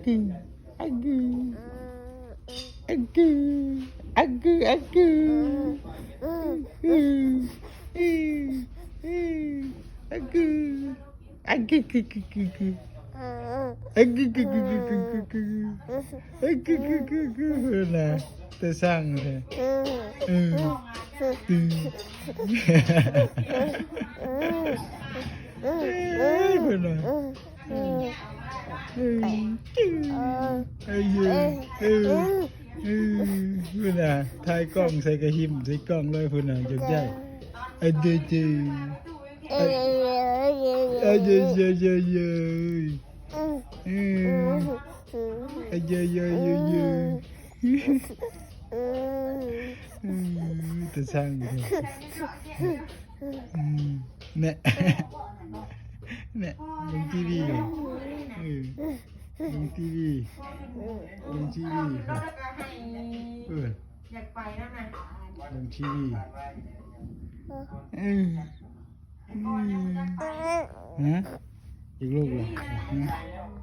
ອາກື ອາກື ອາກື ອາກື ອາກື ອາກື ອາກື ອາກື ອາກື ອາກື ເພິ່ນນະ ແຕ່ຊ່າງແທ້ ເອີ ເອີ ເພິ່ນນະ ເອີ ເອີ ເອີ ເອີ ເອີ ເພິ່ນນະ ຖ່າຍກ້ອງໃສ່ກະຫິ້ມໃສ່ກ້ອງເລີຍ ເພິ່ນນະ ຢາກໄດ້ ອາເດເດ ອາເດເດເດເດ ອືມ ອາເດເດເດເດ ອືມ ອືມ ແຕ່ຊ່າງ ອືມ ແນະ ແນະ ເບິ່ງທີວີ ເອີ ເບິ່ງທີວີ ເບິ່ງທີວີ ເອີ ຢາກໄປນຳນະ ເບິ່ງທີວີ ເອີ ອືມ ຮະ ອີກລູກເລີຍ ຮະ.